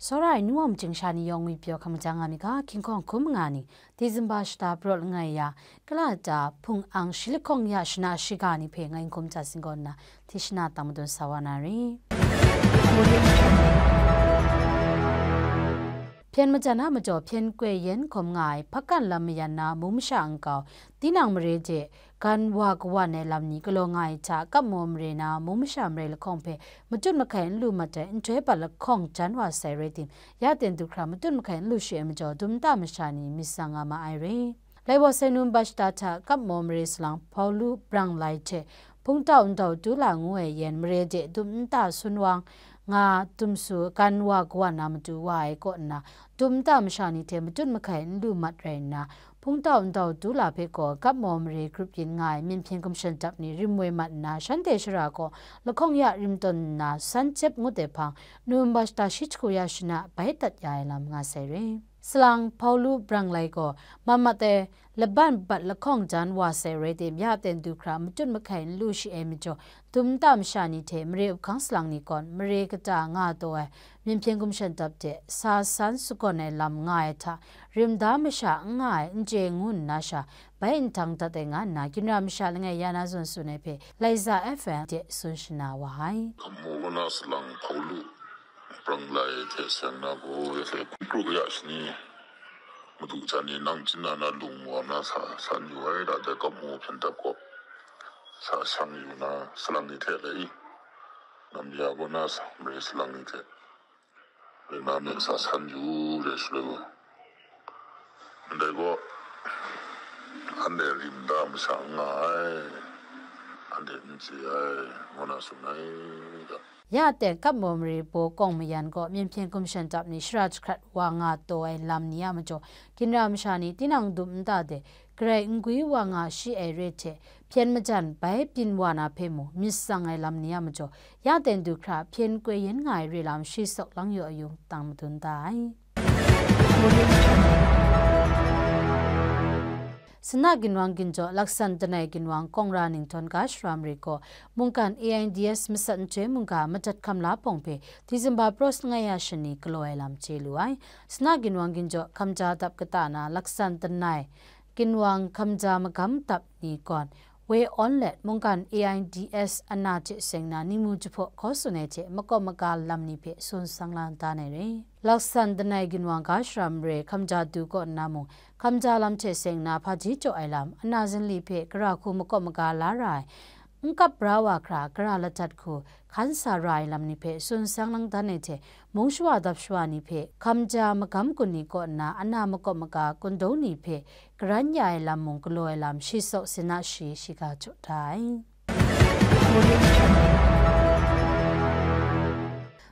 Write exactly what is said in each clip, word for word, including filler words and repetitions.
Tsawra ai nu wa majing sha ni yawng ngwi pyaw hkam majang nga mi ga, hkying hkawng hkum nga ni, Disemba shata prawt langai ya, kala ta hpung ang shi lahkawng ya shana shiga ni hpe ngai n hkum hta singgawn nna, hti shana tang madun sa wa na re. Hpyen majan a majaw hpyen koi yen hkawm nga ai hpakan lam mayan na mung masha nkau, tinang mare de gan wa kawan ai lam ni galaw nga ai hta, Kapmaw mare na mung masha mare lahkawng hpe matut mahkai n lu mat ai nhtoi pat lahkawng jan wa sai rai tim, ya ten du hkra matut mahkai n lu shi ai majaw, dum nta masha ni myit tsang nga ma ai re. Lai wa sai Nubashta hta Kapmaw mare salang Hpaulu Branglai hte Hpungtau Ndau Tula ngu ai yen mare de dum nta sun wang nga dum su gan wa kawan na matu wa ai kaw nna, dum nta masha ni hte matut mahkai n lu mat rai nna, Hpungtau Ndau Tula hpe gaw Kapmaw mare grup yin nga ai Myen Hpyen Gumshan Dap ni rim woi mat nna, shanhte shara gaw lahkawng ya rim tawn nna, san jep ngut ai hpang, Nubashta shi jahku ya shana bai dat ya ai lam nga sai re. Salang Hpaulu Branglai gaw, mat mat ai laban bat lahkawng jan wa sai rai tim, ya ten du hkra matut mahkai n lu shi ai majaw, dum nta masha ni hte mare up hkang salang ni gawn mare kata nga taw ai Myen Hpyen Gumshan Dap de sa san sagawn ai lam nga ai hta, rim da masha n nga ai n chye ngu nna sha, bai nhtang dat ai nga nna, ginra masha langai ya na zawn tsun ai hpe, Laiza F M de tsun shana wa ai. Hkamu na salang Hpaulu Branglai hte seng na gaw, ya hte hkru ya shani madu jan ni nang chyin na na lung wa na sa san yu ai, da dai Kapmaw hpyen dap gaw sa shang yu na salang ni hte lai, nam ya gaw na sa mare salang ni hte rai na me sa san yu re shaloi wa. Ndai gaw, anhte rim da masha n nga ai, anhte n chye ai, ngu na tsun ai ga. Ya ten Kapmaw mare baw kawng mayan gaw Myen Hpyen Gumshan Dap ni shara jahkrat wa nga taw ai lam ni a majaw, ginra masha ni tinang dum nta de garai n gwi wa nga shi ai re hte, hpyen majan bai byin wa na hpe mung myit tsang ai lam ni a majaw, ya ten du hkra hpyen koi yen nga ai re lam shi sawk lang yaw ayung tang madun da ai. Sina ginwang ginjaw laksan danai ginwang kawng ra ningtawn ga shara mare gaw, mungkan A I D S masat nhtoi mungga madat hkam la hpawng hpe Disemba prawt langai ya shani galaw ai lam chye lu ai. Sina ginwang ginjaw hkamja dap kata na laksan danai ginwang hkamja magam dap ni gawn, woi awn let mungkan A I D S ana hte seng na ningmu jahpaw hkaw tsun ai hte makawp maga lam ni hpe tsun sang la dan ai re. Laksan danai ginwang ga shara mare hkamja du kaw nna mung, hkamja lam hte seng na hpaji jaw ai lam, ana zinli hpe gara hku makawp maga la ra ai, n kap bra wa hkra gara ladat hku hkan sa ra ai lam ni hpe tsun sang lang dan ai hte, mung shawa dap shawa ni hpe hkamja magam gun ni kaw nna ana makawp maga kundawng ni hpe karan ya ai lam mung galaw ai lam shi sawk sina shi shiga jaw da ai.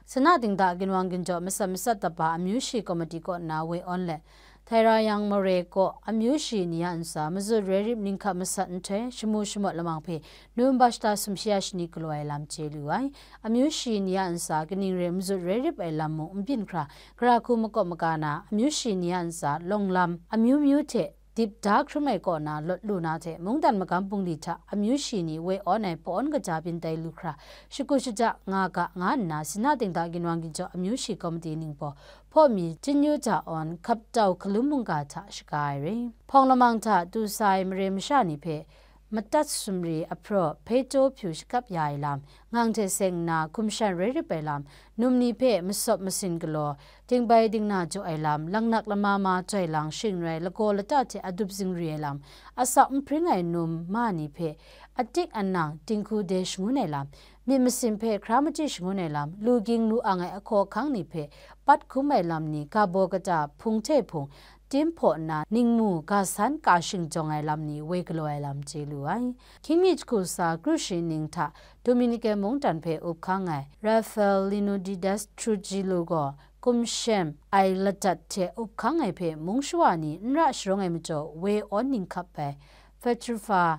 Sina dingda ginwang ginjaw masat masat daba amyu shi komiti kaw nna woi awn let, Thaira Yang Mare kaw amyu shi ni a ntsa mazut rai rip ninghkap masat nhtoi shamu shamawt lamang hpe Nubashta sumshi ya shani galaw ai lam chye lu ai. Amyu shi ni a ntsa kaning re mazut rai rip ai lam mung n byin hkra, gara hku makawp maga na amyu shi ni a ntsa lawng lam amyu myu hte dip da hkrum ai kaw na lawt lu na hte, mungdan magam bungli hta amyu shi ni woi awn ai pa-awn kaja byin tai lu hkra, shakut shaja nga ga nga nna, sina dingda ginwang ginjaw amyu shi komiti ningbaw hpaw mi chyeju ja awn hkaptau hkalum mungga hta shaga ai re. Hpawng lamang hta du sa ai mare masha ni hpe matat sumri ahpraw hpeitaw hpyu shakap ya ai lam, ngang hte seng nna hkum shan rai rip ai lam, num ni hpe masawp masin galaw, dingbai dingna jaw ai lam, langnak lama ma joi lang shing rai lagaw lata hte adup zingri ai lam, asak n hpring ai num ma ni hpe atik anang dinghku de shangun ai lam, myit masin hpe hkra machyi shangun ai lam, lu ging lu ang ai ahkaw ahkang ni hpe pat hkum ai lam ni, ga baw kata hpung hte hpung, tim hpaw nna ningmu ga san ka shingjawng ai lam ni woi galaw ai lam chye lu ai. Hkying mi jahku sa kru shi ning hta Dominican mungdan hpe up hkang ai Rafael Leonidas Trujillo gaw kumshem ai ladat hte up hkang ai hpe mung shawa ni n ra sharawng ai majaw woi awn ninghkap ai Petrova,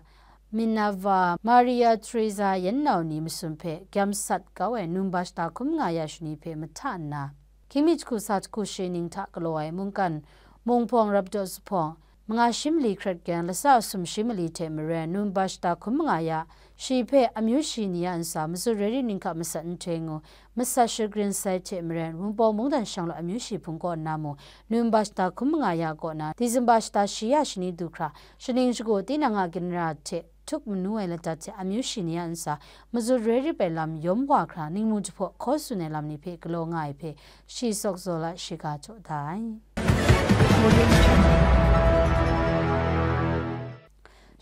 Minerva, Maria Teresa yan nau ni masum hpe gyam sat kau ai Nubashta hkum nga ya shani hpe mahta nna, Hkying mi jahku sa jahku shi ning hta galaw ai mungkan, mung hpawng, rapdaw zuphpawng, manga shi mali hkrat gen, lasa sum shi mali hte maren, November shata hkum manga ya, shi hpe amyu shi ni a ntsa mazut rai rit ninghka masat nhtoi ngu, masat shagrin sai hte maren, Wunpawng mungdan shang law amyu shi hpung kaw nna mung, November shata hkum manga ya kaw na, December shata shi ya shani du hkra, shaning shagu tinang a ginra hte htuk manu ai ladat hte amyu shi ni a ntsa mazut rai rit ai lam yawm wa hkra, ningmu jahpaw hkaw tsun ai lam ni hpe galaw nga ai hpe, shi sawk zaw la shiga jaw da ai.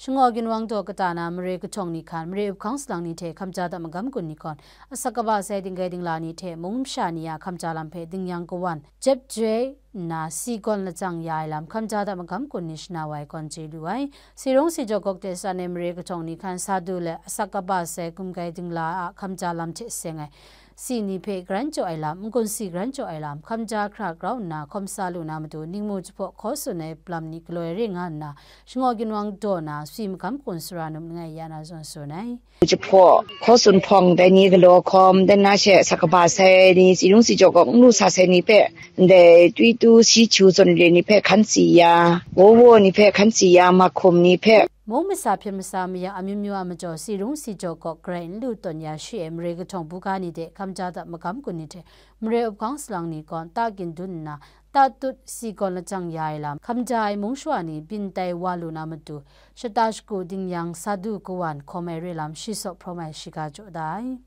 Shangaw ginwang daw kata na mare kahtawng ni hkan, mare up hkang salang ni hte hkamja dap magam gun ni gawn, asak kaba sai dinggai dingla ni hte mung masha ni a hkamja lam hpe dingyang kawan jep joi nna, si gawn lajang ya ai lam hkamja dap magam gun ni shana wa ai gawn chye lu ai. Si rung si jaw gawk hte san ai mare kahtawng ni hkan sa du let, asak kaba sai gumgai dingla a hkamja lam hte seng ai si ni hpe garan jaw ai lam, n-gun si garan jaw ai lam, hkamja hkra grau nna hkawm sa lu na matu, ningmu jahpaw hkaw tsun ai lam ni galoi re nga nna, shangaw ginwang daw na swi magam kun sara nup langai ya na zawn tsun ai. Jahpaw hkaw tsun hpawng dai ni galaw hkawm, dan na she asak kaba sai ni, si rung si jaw gawk n lu sa sai ni hpe, ndai twi tu si chu zawn re ni hpe hkan tsi ya, wo wo ni hpe hkan tsi ya, mahkum ni hpe, mung masa hpyen masa mayang amyu myu a majaw, si rung si jaw gawk garai n lu tawn ya shi ai mare kahtawng buga ni de hkamja dap magam gun ni hte mare up hkang salang ni gawn ta gin dun nna, ta tut si gawn lajang ya ai lam, hkamja ai mung shawa ni byin tai wa lu na matu, shata shagu dingyang sa du kawan hkawm ai re lam shi sawk hprawm ai shiga jaw da ai.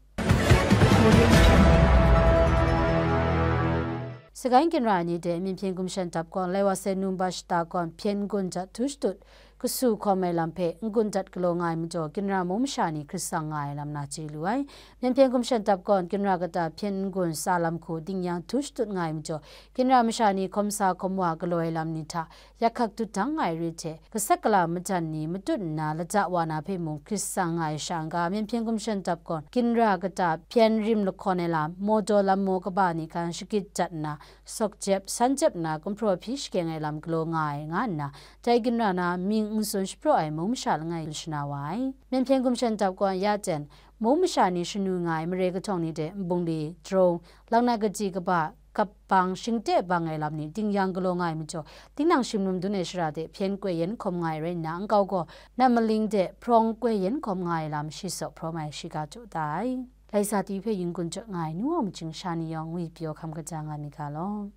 Sagan ginra ni de Myen hpyen gumshan dap gawn, lai wa sai November shata gawn hpyen n-gun jat htu shatut kasu hkawm ai lam hpe n-gun dat galaw nga ai majaw, ginra mung masha ni hkrit sang nga ai lam na chye lu ai. Myen hpyen gumshan dap gawn, ginra kata hpyen n-gun tsa lam hku dingyang htu shatut nga ai majaw, ginra masha ni hkawm sa hkawm wa galaw ai lam ni hta yak hkak dut dang nga ai re hte, gasat gala majan ni matut nna lata wa na hpe mung hkrit sang nga ai sha n-ga, Myen hpyen gumshan dap gawn, ginra kata hpyen rim lahkawn ai lam, mawdaw lam maw kaba ni hkan shagit jat nna, sawk jep, san jep nna, gumhpraw hpyi shakeng ai lam galaw nga ai, nga nna, dai ginra na mying n tsun shapraw ai mung masha langai shana wa ai. Myen hpyen gumshan dap gawn, ya jen, mung masha ni shanu nga ai mare kahtawng ni de, nbungli, drone, lakna kaji kaba, kap bang, shingte bang ai lam ni dingyang galaw nga ai majaw, tinang shimlum dun ai shara de hpyen koi yen hkawm nga ai rai nna, nkau gaw, nam maling de hprawng koi yen hkawm nga ai lam shi sawk hprawm ai shiga jaw da ai. Laisa ti hpe yin-gun jawt nga ai nu wa majing sha ni yawng ngwi pyaw hkam kaja nga mi ga law.